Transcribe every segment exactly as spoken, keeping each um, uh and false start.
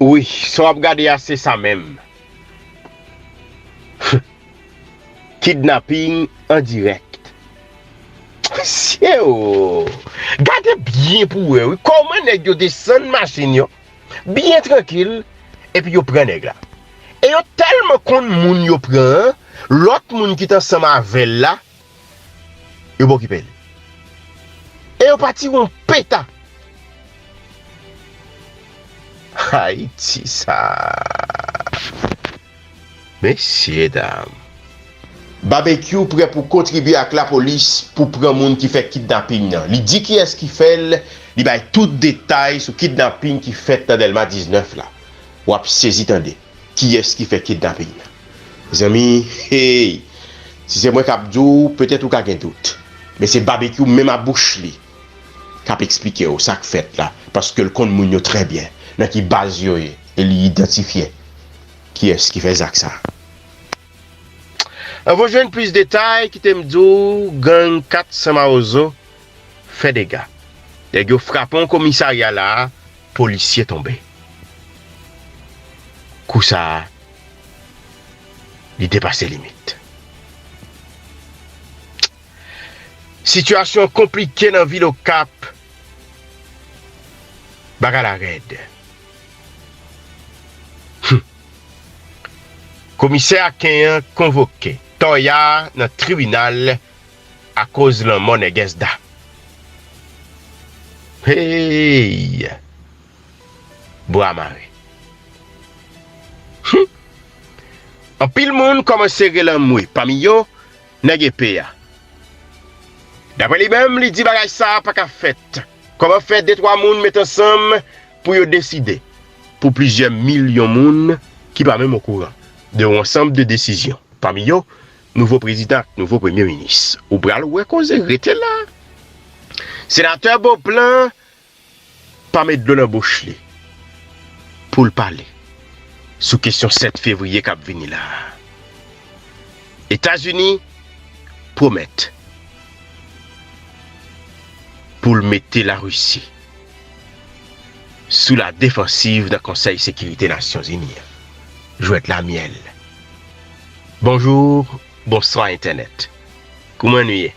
Wi, sa w ap gade a, se sa menm. Kidnaping an dirèk. Syew! Gade byen pou w wè, wi, kòman nèg yo desann machin yo, byen trankil, epi yo pran nèg la. E yo tèlman konn moun yo pran an, lòt moun ki t ansanm avè l la, yo pa okipe l. E yo pa tire yon peta. Ayiti sa. Mesye dam. Babekyou prè pou kontribye ak lapolis pou pran moun ki fè kidnaping nan. Li di kiyès ki fè l, li bay tout detay sou kidnaping ki fèt nan Dèlma diznèf la. W ap sezi tande. Kiyès ki fè kidnaping nan? Mezanmi, hey! Si se mwen k ap di w, petèt ou ka gen dout. Men se Babekyou menm a bouch li k ap eksplike w sa k fèt la, paske l konn moun yo trè byen, nan ki baz yo ye, e li idantifye kiyès ki fè zak sa. Anvan w jwenn plis detay, kite m di w, gang kat san Mawozo fè dega. Nèg yo frape yon komisarya la a, polisye tonbe. Kou sa a, li depase limit. Sitiyasyon konplike nan vil Okap, bagay la rèd. Hum. Komisè Aken an konvoke Tòya nan tribinal akoz lanmò nègès Da. Hey! Bwa mare. Hum! Anpil moun kòmanse rele anmwe, pami yo, nèg epe a. Daprè li menm, li di bagay sa a pa ka fèt. Kòman fè de twa moun met ansanm pou yo deside pou plizyè milyon moun ki pa menm okouran de yon ansanm de desizyon, pami yo, nouvo prezidan ak nouvo premye minis? Ou pral wè koze, rete la. Senatè Beauplan pa met dlo nan bouch li pou l pale sou kesyon sèt fevriye k ap vini la a. Etazini pwomèt pou l mete Larisi sou la defansiv nan Konsèy Sekirite Nasyonzini an. Jwèt la myèl. Bonjou, bonswa entènèt. Kouman nou ye?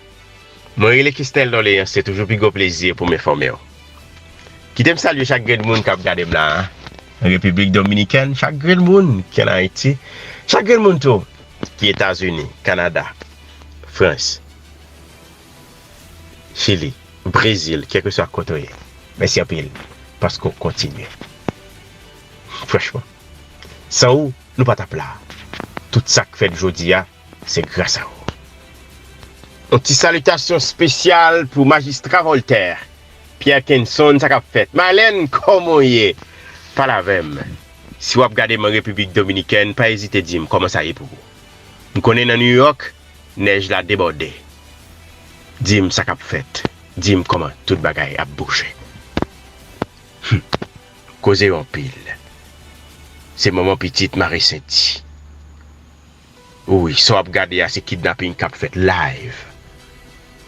Mwen rele Kesnel Doléance, se toujou pi gwo plezi pou m enfòme w. Kite m salye chak grenn moun k ap gade m la a, Repiblik Dominikèn, chak grenn moun ki ann Ayiti, chak grenn moun tou ki Etazini, Kanada, Frans, Chili, Brezil, kèlkeswa kote w ye. Mèsi anpil paske w kontinye. Franchman, san ou, nou pa t ap la. Tout sa k fèt jodi a, se gras a ou. Yon ti salitasyon espesyal pou Majistra Voltaire, Pierre Kenson, sa k ap fèt? Malèn, kòman w ye? Pale avè m. Si w ap gade m an Repiblik Dominikèn, pa ezite di m kòman sa ye pou ou. M konnen nan New York, nèj la debòde. Di m sa k ap fèt. Di m kòman tout bagay ap bouje. Hum. Koze yo anpil. Se manman pitit mare senti. Wi, sa w ap gade a, se kidnaping k ap fèt live.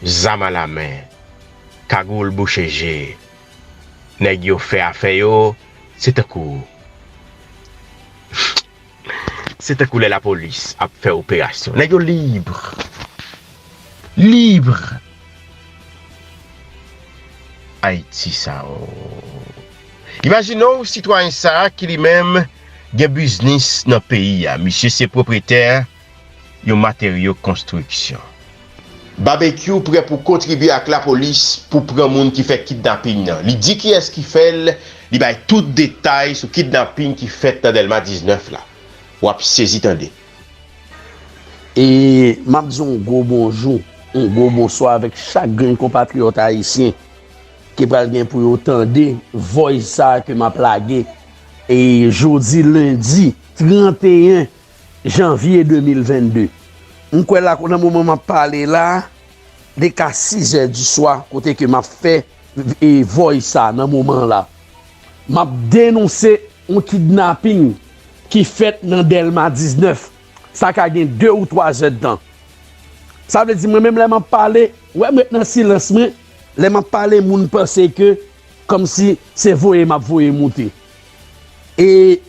Zam alamen, kagoul bouche je. Nèg yo fè afè yo, se tankou, se tankou lè lapolis ap fè operasyon. Nèg yo lib. Lib. Ayiti sa o. Imajine w sitwayen sa a ki li menm gen biznis nan peyi a. Misye se pwopriyetè yon materyo konstriksyon. Babekyou prè pou kontribye ak lapolis pou pran moun ki fè kidnaping nan. Li di kiyès ki fè l, li bay tout detay sou kidnaping ki fèt nan Dèlma diznèf la. W ap sezi tande. E m ap di yon gwo bonjou, yon gwo bonswa avèk chak grenn konpatriyòt ayisyen ki pral gen pou yo tande voice sa a ke m ap lage. E jodi lendi trannteyen janvye de mil vennde. M kwè la, nan moman m ap pale la, li ka sizè di swa, kote ke m ap fè, e, voice sa nan moman la. M ap denonse yon kidnaping ki fèt nan Dèlma diznèf. Sa ka gen de ou twa zèdtan. Sa vle di, mwen menm, lè m ap pale, w wè m ret nan silans mwen, lè m ap pale, moun panse ke kòmsi se voye m ap voye moute. E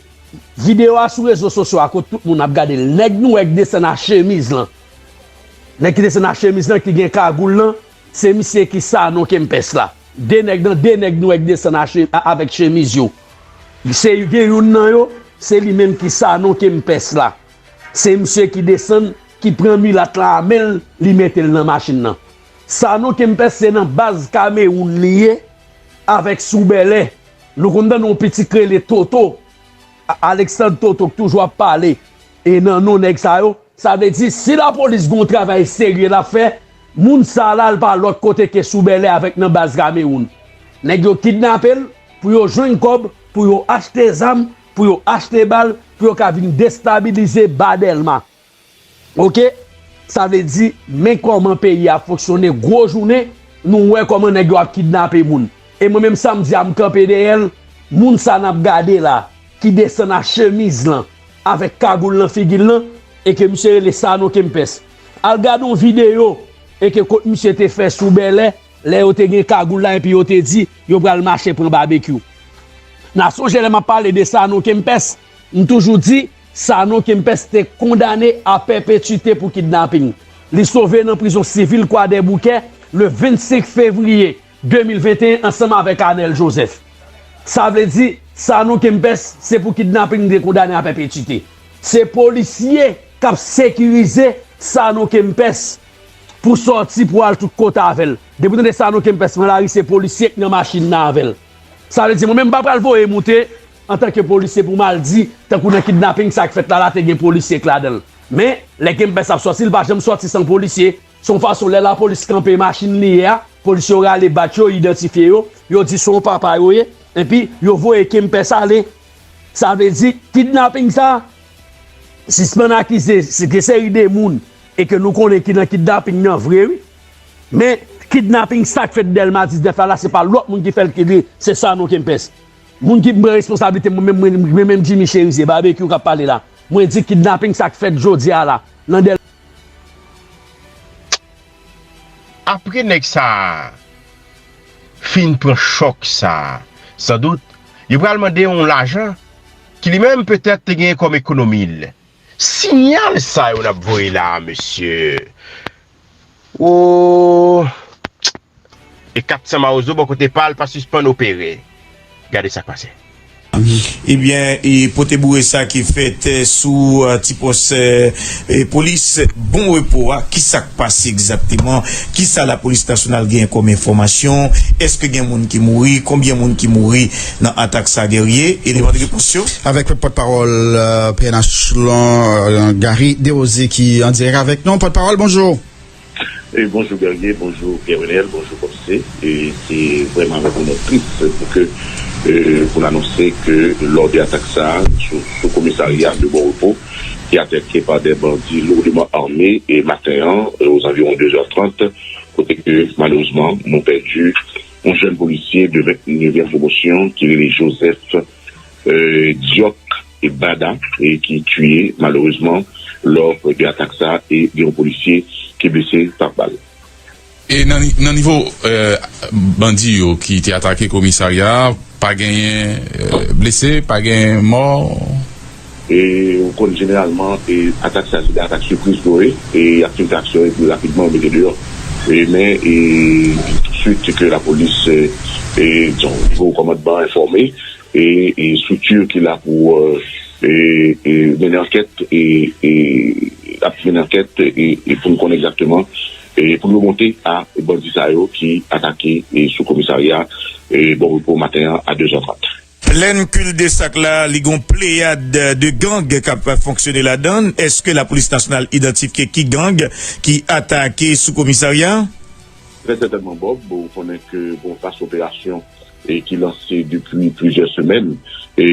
videyo a sou rezo sosyo a kot tout moun ap gade l. Nèg nou wè k desann a chemiz lan. Nèg ki desann a chemiz lan, ki gen kagoul lan, se misye ki Sanon Kempès la. De nèg nan, de nèg nou wè k desann a che-, a-, avèk chemiz yo. Se gen youn nan yo, se li menm ki Sanon Kempès la. Se misye ki desann, ki pran milat la a men l, li mete l nan machin nan. Sanon Kempès se nan baz Kamewoun li ye, avèk Sou Bèlè. Nou konn tande yon pitit k rele Toto, A-, Alexandre Toto k toujou ap pale, e nan non nèg sa yo. Sa vle di, si lapolis gen yon travay serye l ap fè, moun sa la, l pa lòt kote ke Sou Bèlè avèk nan baz Kamewoun. Nèg yo kidnape l pou yo jwenn kòb, pou yo achte zam, pou yo achte bal, pou yo ka vin destabilize Ba Dèlma. Oke? Sa vle di, men kòman peyi a fonksyone, gwo jounen, nou wè kòman nèg yo ap kidnape moun. E mwen menm, sa m di a, m kanpe dèyè l, moun sa n ap gade la, ki desann a chemiz lan, avèk kagoul nan figi l lan, e ke misye rele Sanon Kempès. Al gade yon videyo, e ke kot misye te fè Sou Bèlè, lè yo te gen kagoul la, epi yo te di, yo pral mache pran Babekyou. N a sonje lè m ap pale de Sanon Kempès, m toujou di, Sanon Kempès te kondane a pèpetwite pou kidnaping. Li sove nan prizon sivil Kwadèboukè le vennsenk fevriye de mil venteyen ansanm avèk Anèl Jozèf. Sa vle di, Sanon Kempès, se pou kidnaping li te kondane a pèpetwite. Se polisye k ap sekirize Sanon Kempès pou sòti, pou al tout kote avè l. Depi w tande Sanon Kempès pran lari, se polisye k nan machin nan avè l. Sa vle di, mwen menm, m pa pral voye moute antanke polisye pou m al di, tankou nan kidnaping sa k fèt la, la te gen polisye k ladan l. Men, lè Kempès ap sòti, li pa janm sòti san polisye. Se yon fason, lè lapolis kanpe machin li ye a, polisye yo rale bat yo, idantifye yo, yo di se yon papa yo ye, epi yo voye Kempès ale. Sa vle di, kidnaping sa, sispann akize se gen seri de moun e ke nou konnen ki nan kidnaping nan vre, wi. Men, kidnaping sa k fèt Dèlma diznèf la, la, se pa lòt moun ki fè l, ki li, se Sanon Kempès. Moun ki pran responsablite, mwen menm, mwen, mwen menm Jimmy Cherizier, Babekyou k ap pale la. Mwen di kidnaping sa k fèt jodi a la, nan Dèl- Apre nèg sa a fin pran chòk sa a, sandout, yo pral mande yon lajan ki li menm petèt te genyen kòm ekonomi l. Sinyal sa yo n ap voye la a, mesye. O! E kat san Mawozo bò kote pa l pa sispann opere. Gade sa k pase. Ebyen, e pote boure sa ki fèt sou ti pòs polis Bon Repo a, kisa k pase egzakteman? Kisa lapolis nasyonal genyen kòm enfòmasyon? Èske gen moun ki mouri? Konbyen moun ki mouri nan atak sa, Guerrier? Eleman de repons yo. Avèk pòtpawòl P N H lan, Gary Derosier ki an dirèk avèk nou. Pòtpawòl, bonjou. E bonjou Guerrier, bonjou Pierre Renel, bonjou Popsy. E se vrèman avèk yon nòt tris pou ke pou n anonse ke lò de atak sa a sou sou komisarya de Bon Repo ki atake pa de bandi lourdement armés e maten an ozanviwon de zè trant, kote ke malerezman nou pèdi yon jèn polisye de vennnevyèm pwomosyon ki rele Joseph Dioc Bada e ki tiye malerezman lò de atak sa e gen yon polisye ki blese pa bal. E nan, nan nivo bandi yo ki te atake komisarya a, pa genyen blese, pa gen mò? E ou konn jeneralman e atak sa se de atak sipriz yo ye, e y ap filtre aksyon epi rapidman yo mete deyò. E men e tout swit ke lapolis e dizon nivo kòmandman enfòme e e estrikti ki la pou e e mennen ankèt e e ap mennen ankèt e e pou n konnen egzakteman e pou n remonte a bandi sa yo ki atake e sou komisarya e Bon Repo maten an a de zè trant. Plèn Cul-de-Sac la, li gon pleyad de gang k ap fonksyone ladan l. Èske lapolis nasyonal idantifye ki gang ki atake sou komisarya a? Trè sètènman Bob, ou konnen ke gon vas operasyon e ki lanse depi plizyè semèn e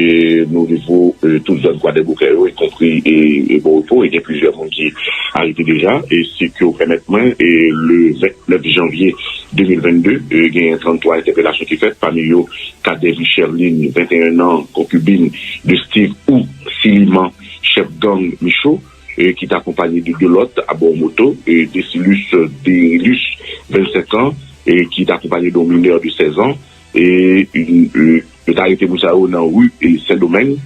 nou nivo e tout zòn Kwadèboukè yo, ikonpri e e Bon Repo, e gen plizyè moun ki arete deja. E si ke w pèmèt mwen, e le vennèf janvye de mil vennde, e genyen tranntwa entèpelasyon ki fèt, pami yo Cadet Micherline, venteyen an, konkibin de Steve Ou Siliman, chèf gang Micho, e ki t akonpaye de de lòt abò moto, e Desilus Derilus, vennsenk an, e ki t akonpaye de yon minè de sèz an, e yon e Yo te arete moun sa yo nan ri, e, Sendomeng,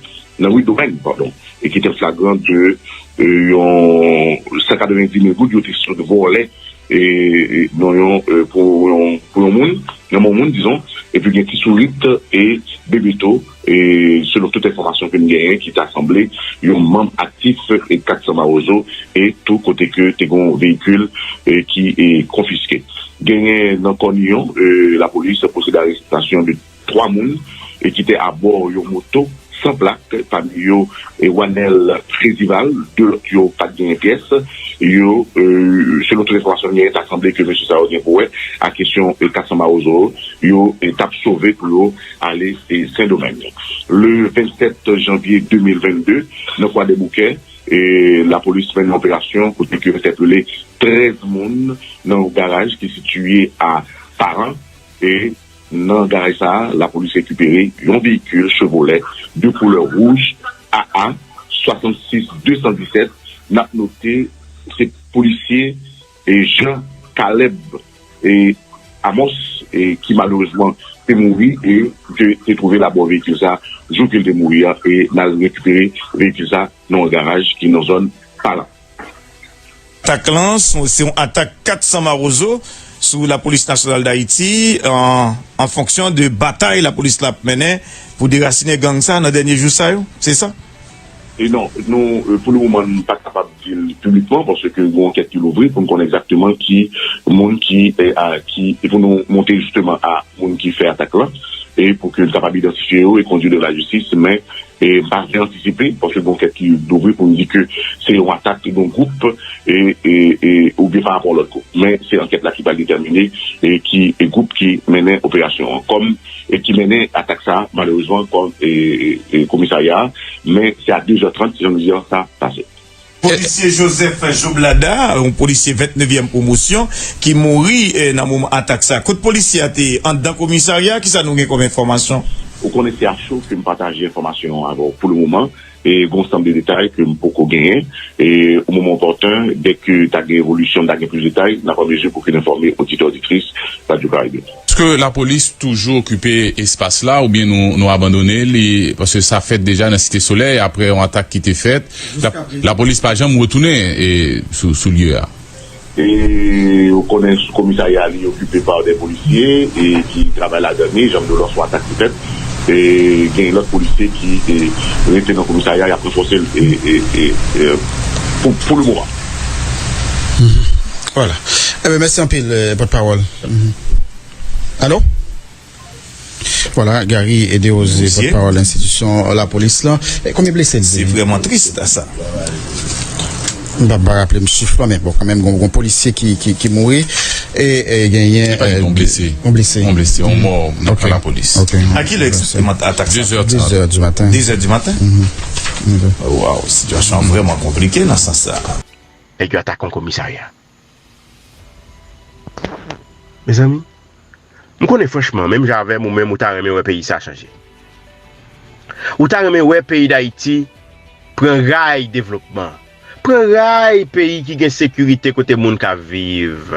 nan ri Domeng, padon, e ki te flagran de, e, yon san katrevenndis mil goud yo te sot vòlè, e, e, nan yon, e, pou yon, pou yon moun, nan men yon moun, dizon, epi gen ti sourit e Bebeto, e, selon tout enfòmasyon ke n genyen, ki ta sanble yon manm aktif e kat san Mawozo, e tou kote ke te gen yon veyikil, e, ki, e, konfiske. Genyen nan Kòniyon, e, lapolis pwosede arestasyon de twa moun, e, ki te abò yon moto san plak, pami yo, e, Wanel Prezival, de lòt yo pa t genyen pyès. Yo, e, selon tout enfòmasyon n genyen, ta sanble ke mesye sa yo gen pou wè ak kesyon, e, kat san Mawozo, yo, e, t ap sove pou yo ale, e, Sendomeng. Le vennsèt janvye de mil vennde, nan Kwadèboukè, e, lapolis mennen operasyon kote ke yo entèpele trèz moun nan yon garaj ki sitiye a Paran, e nan garaj sa a, lapolis rekipere yon veyikil Chevrolet de koulè wouj A A swasannsis de san disèt. N ap note, se polisye, e, Jean Caleb, e, Amos, e, ki malerezman te mouri, e ke te twouve l abò veyikil sa a jou ke l te mouri a, e n al rekipere veyikil sa a nan yon garaj ki nan zòn Paran. Atak lan, se yon atak kat san Mawozo sou Lapolis Nasyonal d Ayiti, an, an fonksyon de batay lapolis la ap mennen pou derasinen gang sa nan dènye jou sa yo, se sa? E non, nou, e, pou le moman, nou pa kapab di l piblikman, paske gen yon ankèt ki louvri pou n konnen egzakteman ki moun ki, e, a, ki, e pou nou monte jisteman a moun ki fè atak lan, e pou ke n kapab idantifye yo e kondui devan lajistis, men, e, m pa vle antisipe, paske gen yon ankèt ki louvri pou n di ke se yon atak yon gwoup, e, e, e, oubyen pa rapò lòt gwoup. Men se ankèt la ki pral detèmine, e, ki, e, gwoup ki mennen operasyon an. Kòm e ki mennen atak sa a, malerezman, kòm, e, e, e, komisarya a, men se a de zè trant, jan nou di an, sa pase. Polisye Joseph Joblada, yon polisye vennnevyèm pwomosyon, ki mouri, e, nan moman atak sa a. Kot polisye a te ye? Anndan komisarya a? Kisa nou gen kòm enfòmasyon? Ou konnen se a cho ke m pataje enfòmasyon an avè w pou le moman. E gen yon sanm de detay ke m poko genyen. E o moman opòten, dèke ta gen evolisyon, ta gen plis detay, n a pran mezi pou ke n enfòme oditè, oditris Radyo Karayib yo. Èske lapolis toujou okipe espas la oubyen nou, nou abandone li? Paske sa fèt deja nan Site Solèy, apre yon atak ki te fèt. La, lapolis pa janm retounen, e, sou, sou lye a. E ou konnen sou komisarya a, li okipe pa de polisye, e ki travay ladan li, jan m di w, lòske yon atak ki fèt, e gen lòt polisye ki, e, rete nan komisarya, y ap ranfòse l, e, e, e, e, pou, pou le moman. Vwala. Enben, mèsi anpil, e, pòtpawòl. Alo? Vwala, Gary Edeose, pòtpawòl enstitisyon lapolis lan. E konbyen blese n di? Se vrèman tris, sa. M pa, pa raple m chif lan, men bon, kanmenm, gon, gon polisye ki, ki, ki mouri. E, e genyen, e, gon blese. Gon blese. Gon blese, yon mò nan lapolis. Ok. A kilè egzakteman atak sa? De zè trant. De zè di maten. De zè di maten? Waw, sitiyasyon an vrèman konplike nan sans sa. Nèg yo atake yon komisarya. Mezanmi, m konnen franchman, menm jan avè m, ou menm, ou ta renmen wè peyi sa chanje. Ou ta renmen wè peyi Dayiti pran ray devlopman, pran ray peyi ki gen sekirite kote moun ka viv.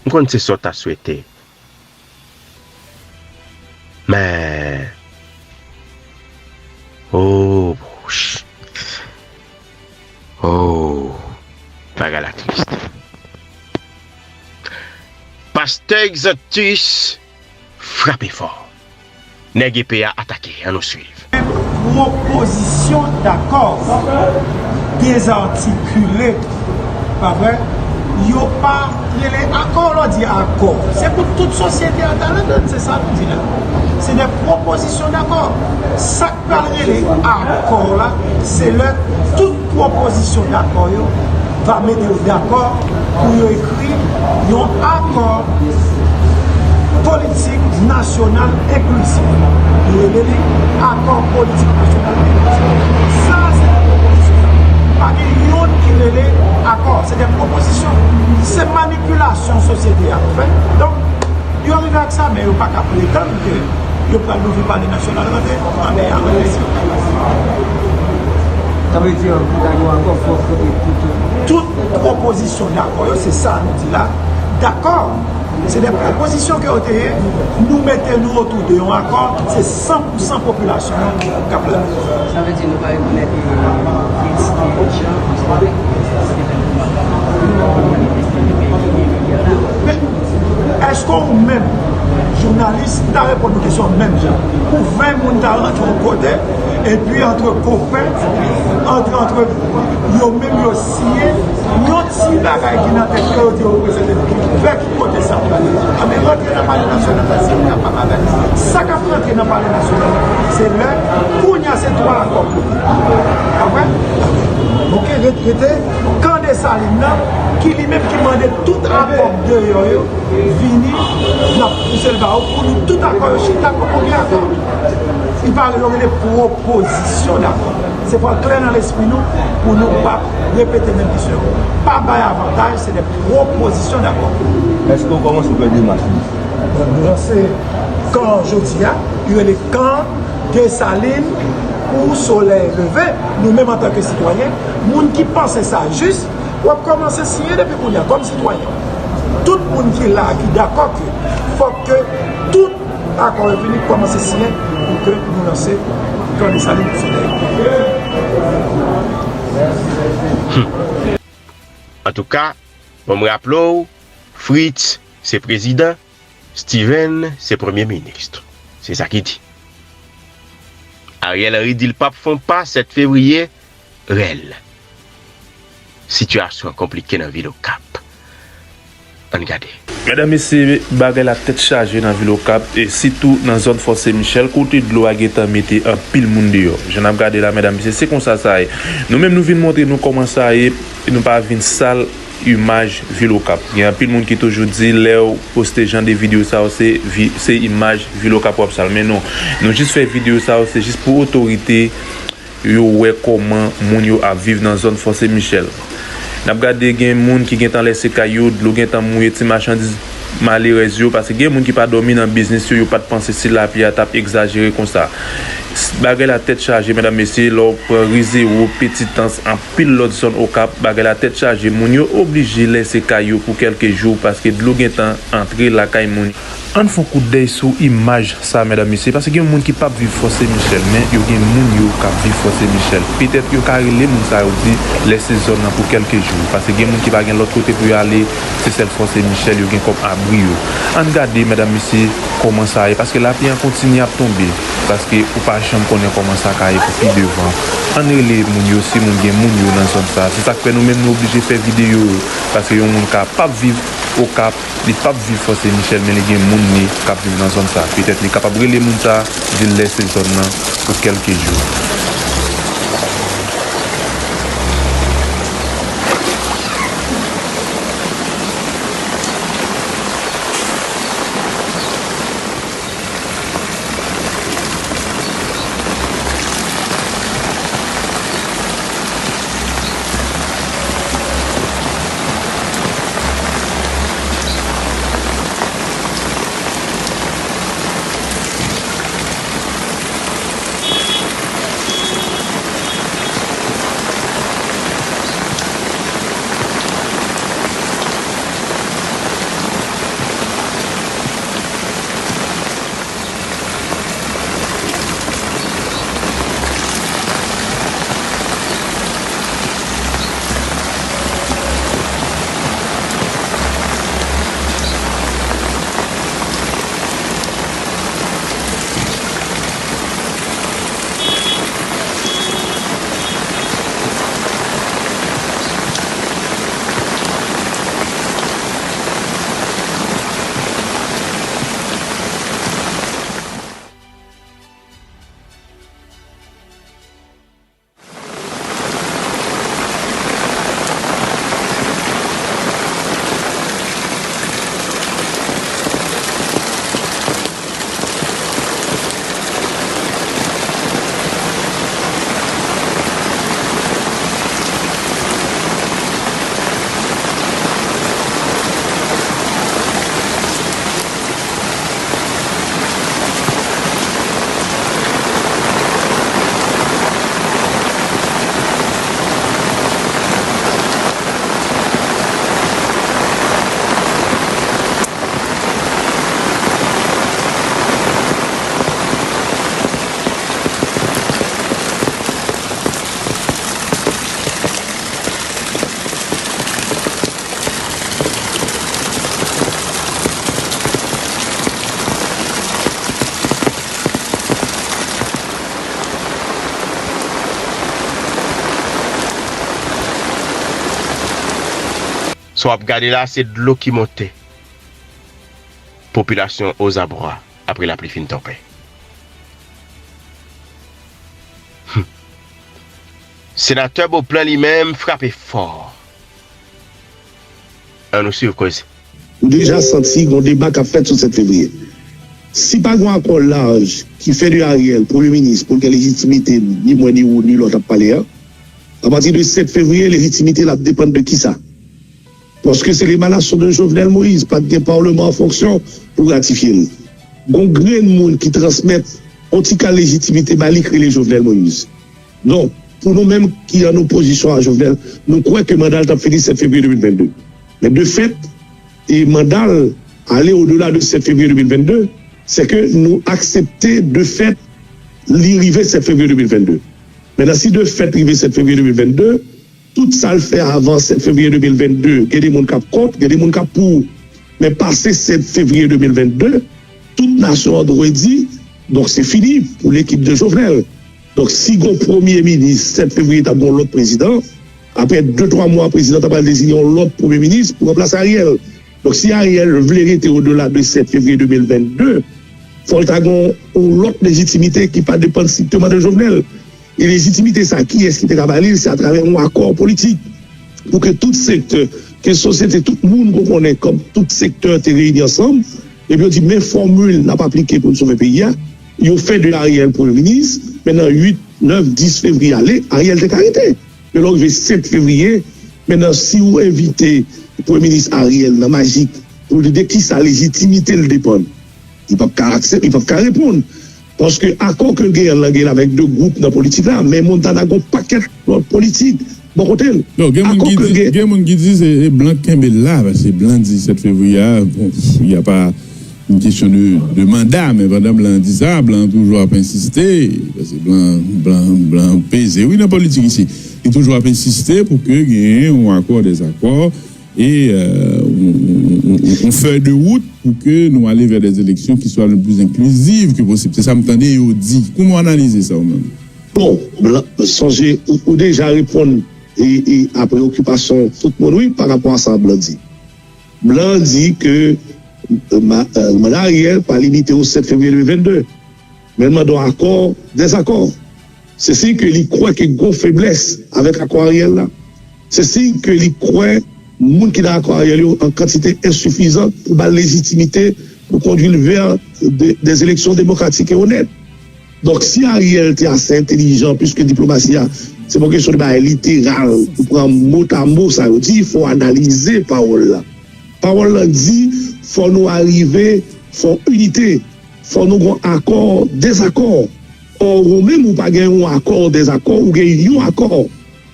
M konn se sa w ta swete. Men, oh, bouch. Oh, bagay la tris. Pastè Exantus frape fò. Nèg epe a atake, ann nou swiv. Pwopozisyon dakò dezatikile, pa vre? Yo pa rele akò, lè w di akò. Se pou tout sosyete a ta ladann, se sa nou di la. Se de pwopozisyon dakò. Sa k pral rele akò la, se lè tout pwopozisyon dakò yo va mete yo dakò pou yo ekri yon akò politik nasyonal enklizif. Yo rele li akò politik nasyonal enklizif. Sa a se de pwopozisyon sa. Pa gen youn ki rele akò. Se de pwopozisyon. Se manipilasyon sosyete a ap fè. Donk, yo rive ak sa, men yo pa ka pretann ke yo pral louvri Palè Nasyonal rantre. Anben, anben, mèsi. Sa vle di, pou ta gen yon akò, fòk yo te tout. Tout pwopozisyon dakò yo, se sa nou di la. Dakò, se de pwopozisyon ke yo te ye, nou mete nou otou de yon akò, se san pou san popilasyon an k ap leve. Sa vle di nou pa rekonèt Fritz Jean François, se te fè pou manifeste nan peyi ki te peyi ki te peyi a la. Men, èske ou menm, jounalis, ta reponn yon kesyon menm jan? Pou ven moun ta rantre yon kote, epi antre kopen, antre, antre yo menm yo siyen yon ti bagay ki nan tèt yo, yo di yo reprezante. Vè ki kote sa pral? Anben, rantre nan Palè Nasyonal la, si nou kapab avè sa k ap rantre nan Palè Nasyonal la, se lè, kounye a, se twa akò. Konprann? Oke, ret-, rete, kan Desalin nan, ki li menm ki mande tout akò k deyò yo, vini, n ap pouse l ba ou pou nou tout akò yo chita kòm yon akò. Li pa rele, yo rele pwopozisyon dakò. Se fò l klè nan lespri nou pou nou pa repete menm kesyon yo. Pa bay avantaj, se de pwopozisyon dakò. Èske w kòmanse fè demach li? Bon, nou lanse kan jodi a, li rele kan Desalin pou solèy leve. Nou menm antanke sitwayen, moun ki panse sa jis, w ap kòmanse siyen depi kounye a kòm sitwayen. Tout moun ki la a ki dakò ke fòk ke tout akò yo vini, kòmanse siyen pou ke nou lanse kan Desalin pou solèy. Antouka, bon, m raple w, Fritz se prezidan, Steven se premye minis. Se sa ki di. Ariel Henry di l p ap fè yon pa sèt fevriye, rèl. Sitiyasyon an konplike nan vil Okap. Ann gade. Medam, mesye, bagay la tèt chaje nan vil Okap, e sitou nan zòn Fò Sen Michèl, kote dlo a gentan mete anpil moun deyò. Jan n ap gade la, medam, mesye, se konsa sa ye. Nou menm, nou vin montre nou kòman sa ye, e nou pa vin sal imaj vil Okap. Gen anpil moun ki toujou di, lè w poste jan de videyo sa yo, se vi-, se imaj vil Okap w ap sal. Men non, nou jis fè videyo sa yo, se jis pou otorite yo wè kòman moun yo ap viv nan zòn Fò Sen Michèl. N ap gade, gen moun ki gentan lèse kay yo, dlo gentan mouye ti machandiz malerèz yo, paske gen moun ki pa dòmi nan biznis yo, yo pa t panse si lapli a t ap egzajere konsa. S-, bagay la tèt chaje, medam, mesye, lè w pran Rizewo, Petitans, anpil lòt zòn Okap, bagay la tèt chaje, moun yo oblije lèse kay yo pou kèlke jou, paske dlo gentan antre lakay moun. Ann fè yon kout dèy sou imaj sa, medam, mesye, paske gen moun ki p ap viv Fò Sen Michèl, men yo gen moun yo k ap viv Fò Sen Michèl. Petèt yo ka rele moun sa yo di lèse zòn nan pou kèlke jou, paske gen moun ki pa gen lòt kote pou yo ale, se sèl Fò Sen Michèl yo gen kòm abri yo. Ann gade, medam, mesye, kòman sa ye, paske lapli an kontinye ap tonbe, paske ou pa janm konnen kòman sa ka ye pou pi devan. Ann rele moun yo, si moun gen moun yo nan zòn sa. Se sa k fè nou menm nou oblije fè videyo yo, paske yon moun ka p ap viv Okap, li p ap viv Fò Sen Michèl, men li gen moun li k ap viv nan zòn sa. Petèt li kapab rele moun sa, di l lèse zòn nan pou kèlke jou. Pou ap gade la, se dlo ki monte. Popilasyon ozabwa apre lapli fin tonbe. Hum. Senatè Beauplan li menm frape fò. Ann nou swiv koze. Ou deja santi gon deba k ap fèt sou sèt fevriye. Si pa gon akò laj ki fè de Ariel premye minis pou l gen lejitimite ni mwen ni ou ni lòt ap pale a, apati de sèt fevriye lejitimite l ap depann de kisa? Paske se lemanasyon de Jovenel Moïse, pa t gen palman an fonksyon pou ratifye l. Gon grenn moun ki transmèt on ti kal lejitimite ba li k rele Jovenel Moïse. Donk, pou nou menm ki an opozisyon a Jovenel, nou kwè ke manda l t ap fini sèt fevriye de mil vennde. Men de fèt, e manda l ale odela de sèt fevriye de mil vennde, se ke nou aksepte de fèt li rive sèt fevriye de mil vennde. Mentnan, si de fèt rive sèt fevriye de mil vennde, tout sa l fè avan sèt fevriye de mil vennde, gen de moun k ap kont, gen de moun k ap pou. Men pase sèt fevriye de mil vennde, tout nasyon an dwe di, donk se fini pou lekip de Jovenel. Donk si gon premye minis, sèt fevriye t ap gon lòt prezidan, apre de twa mwa prezidan ta pral deziye yon lòt premye minis pou ranplase Ariel. Donk si Ariel vle rete odela de sèt fevriye de mil vennde, fò l ta gon yon lòt lejitimite ki pa depann strikteman de Jovenel. E lejitimite sa, kiyès ki te ka ba li l? Se atravè yon akò politik. Pou ke tout sektè, ke sosyete, tout moun ke w konnen kòm tout sektè te reyini ansanm, epi yo di, men fòmil n ap aplike pou n sove peyi a. Yo fè de Ariel premye minis, men nan uit, nèf, dis fevriye ale, Ariel te ka rete. Men lè w rive sèt fevriye, mentnan si w envite premye minis Ariel nan majik pou l di de kisa lejitimite l depann, li p ap ka aksep-, li p ap ka reponn. Paske akò ke l genyen an, l genyen l avèk de gwoup nan politik la, men Montana gon pakèt lòt politik bò kote l. Non, gen moun Akò ki ke l di, genyen gen moun ki di se, se blan k kenbe l la, paske blan di sèt fevriye a, bon, y a pa une question de, de mandat, men pandan blan di sa, blan toujou ap ensiste, paske blan, blan, blan peze, wi, nan politik isi. Li toujou ap ensiste pou ke genyen yon akò dèzakò e euh, yon, yon, yon, yon fèy de wout pou ke nou ale vè des élections qui soient le plus inclusives que possible. Se sa m tande yo di. Kouman w analize sa ou menm? Bon, blan, sonje, ou, ou deja reponn e, e a preokipasyon tout moun, wi, pa rapò a sa blan di. Blan di ke, euh, ma-, euh, manda Ariel pa limite o sèt fevriye de mil vennde. Men l mande w akò, dèzakò. Se siy ke li kwè ke gon feblès avèk akò Ariel la. Se siy ke li kwè moun ki nan akò Ariel yo an kantite ensifizan pou ba l lejitimite pou kondui l vè de, des élections démocratiques et honnêtes. Donk, si Ariel te ase entelijan, piske diplomasi a, se pa yon kesyon de bagay literal, ou pran motamo sa yo di, fò w analize pawòl la. Pawòl la di, fò nou arive, fò inite, fò nou gon akò, dèzakò. Ò, ou menm, ou pa gen yon akò, dèzakò, ou gen yon akò.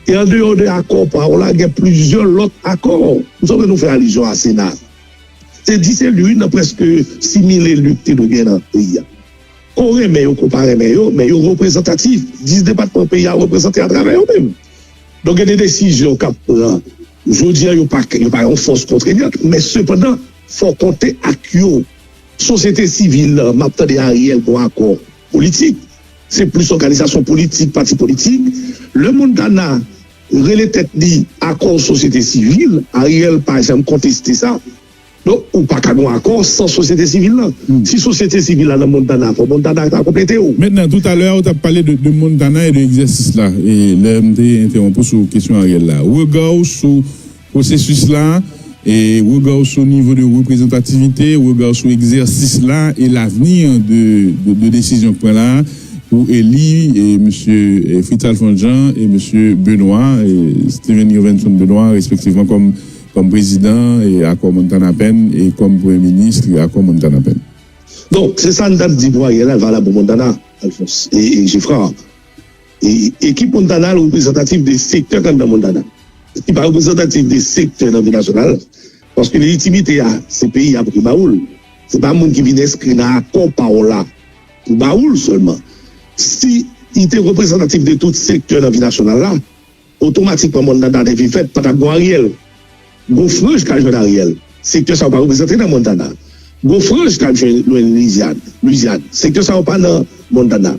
E andeyò de akò pa w la, gen plizyè lòt akò. M sonje nou fè alizyon a Sena. Se dis eli, wi, nan prèske sis mil eli ki te dwe gen nan peyi a. Ke w renmen yo, ke w pa renmen yo, men yo reprezantatif. Dis depatman peyi a reprezante atravè yo menm. Donk, gen de desizyon k ap pran. Jodi a, yo pa, yo pa yon fòs kontreyant, men sepandan, fò w konte ak yo. Sosyete sivil la, m ap tande Ariel gon akò politik. Se plis òganizasyon politik, pati politik. Lè Montana rele tèt li akò sosyete sivil, Ariel pa janm konteste sa. Donk, ou pa ka gon akò san sosyete sivil la. Si sosyete sivil la nan Montana, fò Montana ta konplete w. Mentnan, toutalè a, ou t ap pale de, de Montana e de egzèsis la. E lè m te entewonp ou sou kesyon Ariel la. Rega w sou pwosesis la, e rega w sou nivo de reprezantativite, rega w sou egzèsis la e lavni de, de, de desizyon k pran la pou eli e mesye e Fritz Alphonse Jean e mesye Benoît, e Steven Irvenson Benoît, respektivman kòm, kòm prezidan e Akò Montana Pen e kòm premye minis Akò Montana Pen. Donk, se sa n t ap di pou Ariel la, l valab pou Montana, Alphonse e, e Geffrard. E, ekip Montana reprezantatif de sektè k anndan Montana. Li pa reprezantatif de sektè nan vi nasyonal, paske lejitimite a, se peyi a pou ki ba ou l. Se pa moun ki vin enskri nan akò pa w la pou ba ou l sèlman. Si li te reprezantatif de tout sektè nan vi nasyonal la, otomatikman Montana te vin fèt, pa t ap gon Ariel. Gon franj k al jwenn Ariel. Sektè sa yo pa reprezante nan Montana. Gon franj k al jwenn Lwizyàn, Lwizyàn. Sektè sa yo pa nan Montana.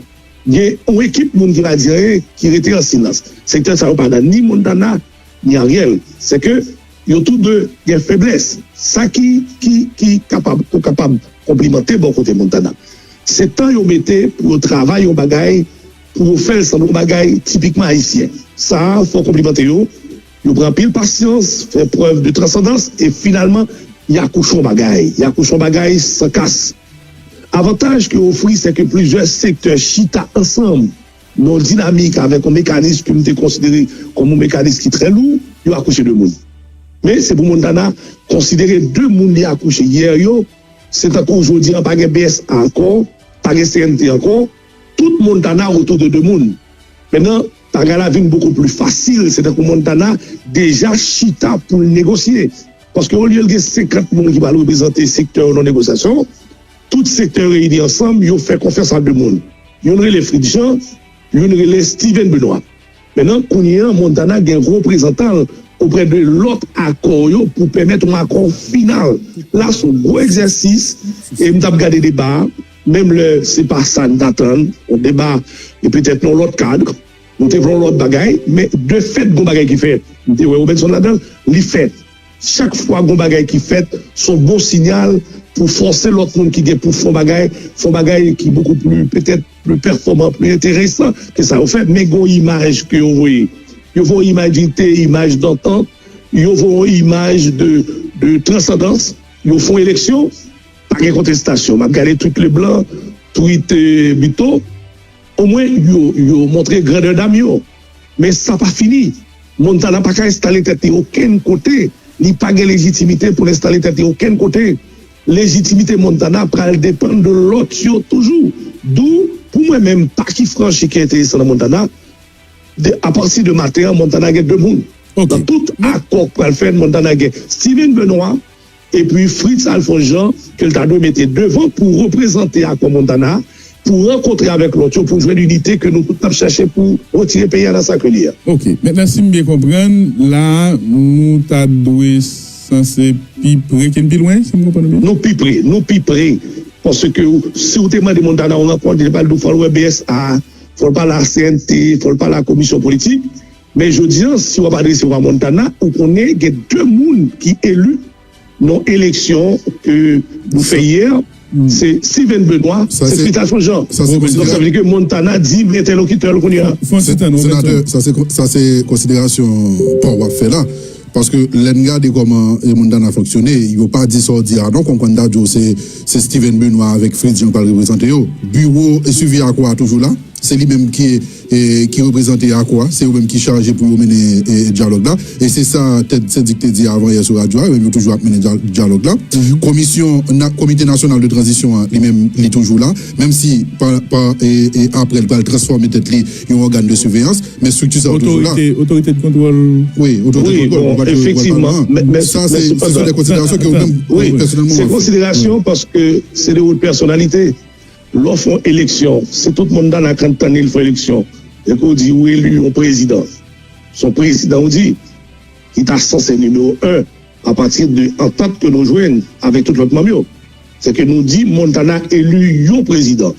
Gen yon ekip moun ki pa di anyen, ki rete an silans. Sektè sa yo pa nan ni Montana, ni Ariel. Se ke Yo tou de gen feblès. Sa ki, ki, ki kapab, ou kapab konplimante bò kote Montana. Se tan yo mete pou yo travay yon bagay, pou yo fè l sanble yon bagay tipikman ayisyen. Sa a, fò konplimante yo. Yo pran anpil pasyans, fè prèv de transandans, e finalman, y akouche yon bagay. Y akouche yon bagay san kas. Avantaj ke ofri, se ke plizyè sektè chita ansanm nan yon dinamik avèk yon mekanis ke m te konsidere kòm yon mekanis ki trè lou, yo akouche de moun. Men se pou Montana konsidere de moun li akouche yè yo, se tankou jodi an pa gen B S A ankò, pa gen C N T ankò, tout Montana otou de de moun. Mentnan, bagay la vin bokou pli fasil, se tankou Montana deja chita pou l negosye. Paske olye l gen senkant moun ki pral reprezante sektè yo nan negosyasyon, tout sektè yo reyini ansanm, yo fè konfyans a de moun. Youn rele Fritz Jean, youn rele Steven Benoît. Mentnan, kounye a, Montana gen reprezantan l oprè de lòt akò yo pou pèmèt yon akò final. La, se yon gwo egzèsis, e m t ap gade deba a, menm lè se pa sa n t atann, yon deba, e petèt nan yon lòt kad, nou te vle yon lòt bagay, men de fèt, gon bagay ki fèt. M te wè Robenson ladan l, li fèt. Chak fwa gon bagay ki fèt, se yon bon siyal pou fòse lòt moun ki gen pou fè yon bagay, fè yon bagay ki bokou pli, petèt, pli pèfòman, pli enteresan ke sa yo fè. Men gon imaj ke yo voye. Yo voye imaj dinite, imaj dantan, yo voye imaj de, de transandans. Yo fè yon eleksyon, pa gen kontestasyon. M ap gade tweet Leblanc, tweet, eh, Buteau. Omwen, yo, yo montre grandè dam yo. Men sa pa fini. Montana pa ka enstale tèt li okenn kote. Li pa gen lejitimite pou l enstale tèt li okenn kote. Lejitimite Montana pral depann de lòt yo toujou. Dou, pou mwen menm, pa ki franchi ki enteresan nan Montana, de, apati de maten an, Montana gen de moun. Ok. Nan tout akò k pral fèt, Montana gen Steven Benoît, epi Fritz Alphonse Jean, ke l ta dwe mete devan pou reprezante akò Montana, pou rankontre avèk lòt yo, pou jwenn inite ke nou tout n ap chèche pou retire peyi a nan sa ke li ye a. Ok. Mentnan, si m byen konprann, la, nou ta dwe sanse pi pre ke n pi lwen, si m konprann byen? Nou pi pre, nou pi pre. Paske w, si w te mande Montana yon rankont, li te pral di w fò l wè B S A, fò l pale a C N T, fò l pale a komisyon politik. Men jodi a, si w ap adrese w a Montana, ou konnen gen de moun ki eli nan eleksyon ke nou fè yè, se Steven Benoît, se Fritz Alphonse Jean. Donk, sa vle di ke Montana di m entèlokitè l kounye a. Fon, fon ti tan, non, senatè, sa se, sa se konsiderasyon pa w w ap fè la. Paske lè n gade kòman, e, Montana fonksyone, yo pa di sa w di a non, kòmkwa n ta di w se, se Steven Benoît avèk Fritz Jean k pral reprezante yo. Biwo e swivi akò a toujou la. Se li menm ki, e, ki reprezante akò a. Se yo menm ki chaje pou yo mennen, e, dyalòg la. E se sa tèt sendik te di avan yè sou radyo a. Yo menm yo toujou ap mennen dya-, dyalòg la. Komisyon, na-, Komite Nasyonal de Tranzisyon an, li menm, li toujou la. Menm si pa, pa, e, e, apre, l pral transfòme tèt li yon ògàn de siveyans, men estrikti sa yo toujou la. Otorite, otorite de kontwòl. Wi, otorite de kontwòl, bon, efektivman, men, men, sa, se, se sou de konsiderasyon ke ou menm, pèsonèlman, w ap fè. Se konsiderasyon paske se de wot pèsonalite. Lè w fè yon eleksyon, se tout moun nan kan tann li fè eleksyon. E ke w di ou eli yon prezidan. Se yon prezidan ou di, ki ta sanse nimewo en apati de antant ke nou jwenn avèk tout lòt manm yo. Se ke nou di Montana eli yon prezidan.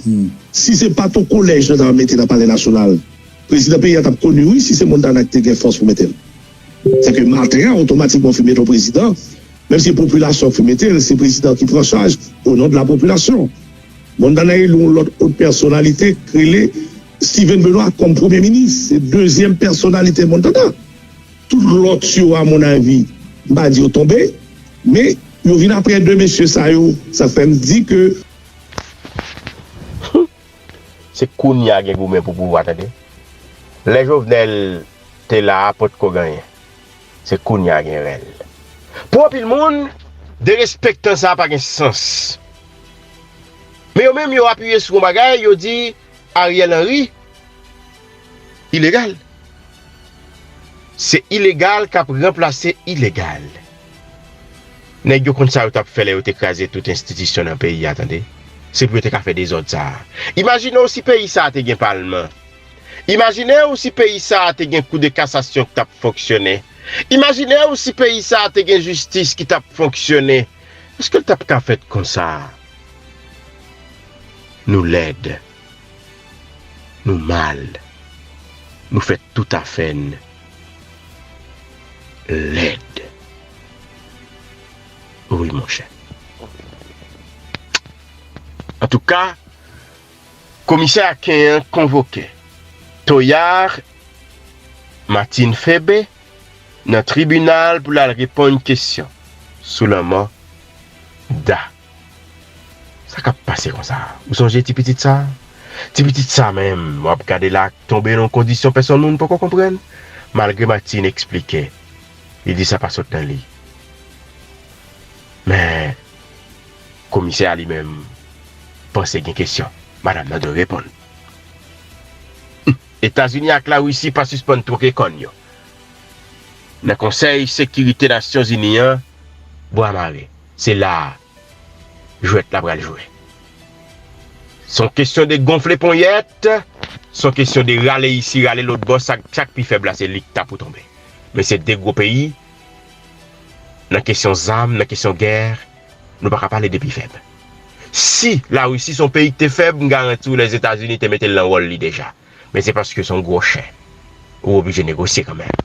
Si se pa t yon kolèj nou ta mete nan Palè Nasyonal, prezidan peyi a t ap koni, wi, si se Montana ki te gen fòs pou mete l. Se ke maten an, otomatikman, w fin mete yon prezidan, menm si popilasyon fin mete l, se prezidan ki pran chaj o non de la popilasyon. Montana eli yon lòt wot pèsonalite k rele Steven Benoît kòm premye minis. Se dezyèm pèsonalite Montana. Tout lòt yo, a mon avi, m pa di yo tonbe, men yo vin apre de mesye sa yo. Sa fè m di ke Se kounye a gen goumen pou pouvwa, tande. Lè Jovenel te la a, potko gen anyen. Se kounye a gen rèl. Pou anpil moun, derespektan sa a pa gen sans. Men yo menm, yo apiye sou yon bagay, yo di Ariel Henry ilegal. Se ilegal k ap ranplase ilegal. Nèg yo konn sa yo t ap fè lè yo te kraze tout enstitisyon nan peyi a, tande. Se pou yo te ka fè dezòd sa a. Imajine w si peyi sa a te gen palman. Imajine w si peyi sa a te gen kou de kasasyon ki t ap fonksyone. Imajine w si peyi sa a te gen jistis ki t ap fonksyone. Èske l t ap ka fèt konsa? Nou lèd. Nou mal. Nou fè tout afè n lèd. monchè. Antouka, komisè Aken an konvoke Toyar Martine Febe nan tribinal pou l al reponn kesyon sou lanmò Da. Sa k ap pase konsa? Ou sonje ti pitit sa? Ti pitit sa menm, w ap gade l tonbe nan yon kondisyon pèsonn moun poko konprann. Malgre Martine eksplike, li di sa pa sot nan li. Men, komisè a li menm panse gen kesyon madanm nan dwe reponn. Etazini ak Larisi pa sispann twoke kòn yo. Nan Konsèy Sekirite Nasyonzini an, bwa mare. Se la a jwèt la pral jwe. Se yon kesyon de gonfle ponyèt, se yon kesyon de rale isi, rale lòt bò, sa, sa k pi fèb la, se li k ta pou tonbe. Men se de gwo peyi, nan kesyon zam, nan kesyon gè, nou pa ka pale de pi fèb. Si Larisi se yon peyi ki te fèb, m garanti w Lèzetazini te mete l nan wòl li deja. Men se paske se yon gwo chè. Ou oblije negosye kanmenm.